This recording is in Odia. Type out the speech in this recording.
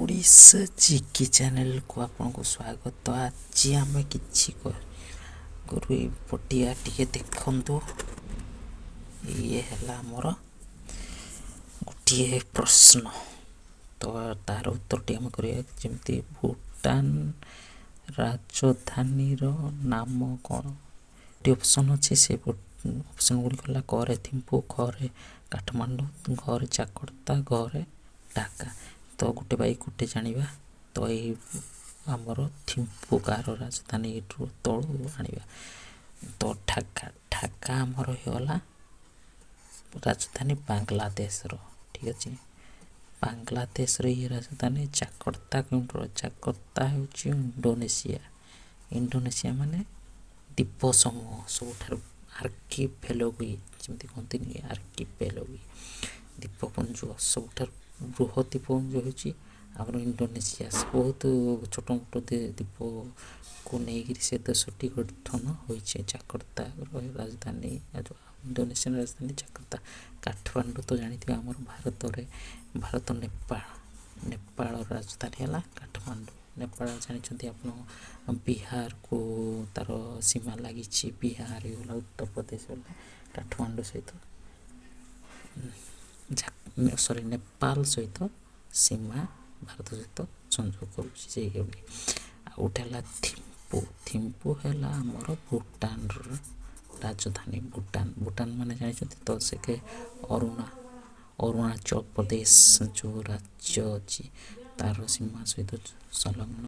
ଓଡ଼ିଶା ଜିକେ ଚ୍ୟାନେଲକୁ ଆପଣଙ୍କୁ ସ୍ୱାଗତ। ଆଜି ଆମେ କିଛି ଆଗରୁ ଏଇ ପଟିଆ ଟିକେ ଦେଖନ୍ତୁ। ଇଏ ହେଲା ଆମର ଗୋଟିଏ ପ୍ରଶ୍ନ, ତ ତାର ଉତ୍ତରଟି ଆମେ କରିବା, ଯେମିତି ଭୁଟାନ ରାଜଧାନୀର ନାମ କ'ଣ? ଗୋଟିଏ ଅପସନ୍ ଅଛି। ସେ ଅପସନ୍ ଗୁଡ଼ିକ ହେଲା କରେ ଥିମ୍ପୁ, ଖରେ କାଠମାଣ୍ଡୁ, ଘରେ ଜାକର୍ତ୍ତା, ଘରେ ଢାକା। ତ ଗୋଟେ ବାଇ ଗୋଟେ ଜାଣିବା। ତ ଏଇ ଆମର ଥିମ୍ପୁ କାହାର ରାଜଧାନୀ? ଏଠୁ ତଳୁ ଆଣିବା। ତ ଢାକା, ଢାକା ଆମର ହେଇଗଲା ରାଜଧାନୀ ବାଂଲାଦେଶର। ଠିକ୍ ଅଛି, ବାଂଲାଦେଶର ଇଏ ରାଜଧାନୀ। ଜାକର୍ତ୍ତା କେଉଁଠୁ? ଜାକର୍ତ୍ତା ହେଉଛି ଇଣ୍ଡୋନେସିଆ। ଇଣ୍ଡୋନେସିଆ ମାନେ ଦ୍ୱୀପ ସମୂହ, ସବୁଠାରୁ ଆର୍କିପେଲାଗୋ ଯେମିତି କୁହନ୍ତିନି, ଆର୍କିପେଲାଗୋ ଦ୍ୱୀପପୁଞ୍ଜ। ସବୁଠାରୁ ବୃହତ୍ ଦ୍ୱୀପପୁଞ୍ଜ ହେଉଛି ଆମର ଇଣ୍ଡୋନେସିଆ। ବହୁତ ଛୋଟ ମୋଟ ଦ୍ୱୀପକୁ ନେଇକିରି ସେ ଦେଶଟି ଗଠନ ହୋଇଛି। ଜାକର୍ତ୍ତା ରାଜଧାନୀ, ଇଣ୍ଡୋନେସିଆର ରାଜଧାନୀ ଜାକର୍ତ୍ତା। କାଠମାଣ୍ଡୁ ତ ଜାଣିଥିବେ, ଆମର ଭାରତରେ, ଭାରତ ନେପାଳ, ନେପାଳର ରାଜଧାନୀ ହେଲା କାଠମାଣ୍ଡୁ। ନେପାଳ ଜାଣିଛନ୍ତି ଆପଣ, ବିହାରକୁ ତାର ସୀମା ଲାଗିଛି। ବିହାର ହେଇଗଲା, ଉତ୍ତରପ୍ରଦେଶ ହେଲା, କାଠମାଣ୍ଡୁ ସହିତ, ସରି, ନେପାଳ ସହିତ ସୀମା ଭାରତ ସହିତ ସଂଯୋଗ କରୁଛି ସେଇ। ଆଉ ଗୋଟେ ହେଲା ଥିମ୍ପୁ। ଥିମ୍ପୁ ହେଲା ଆମର ଭୁଟାନର ରାଜଧାନୀ। ଭୁଟାନ, ଭୁଟାନ ମାନେ ଜାଣିଛନ୍ତି ତ, ସେ ଅରୁଣାଚଳ ପ୍ରଦେଶ ଯେଉଁ ରାଜ୍ୟ ଅଛି, ତାର ସୀମା ସହିତ ସଂଲଗ୍ନ।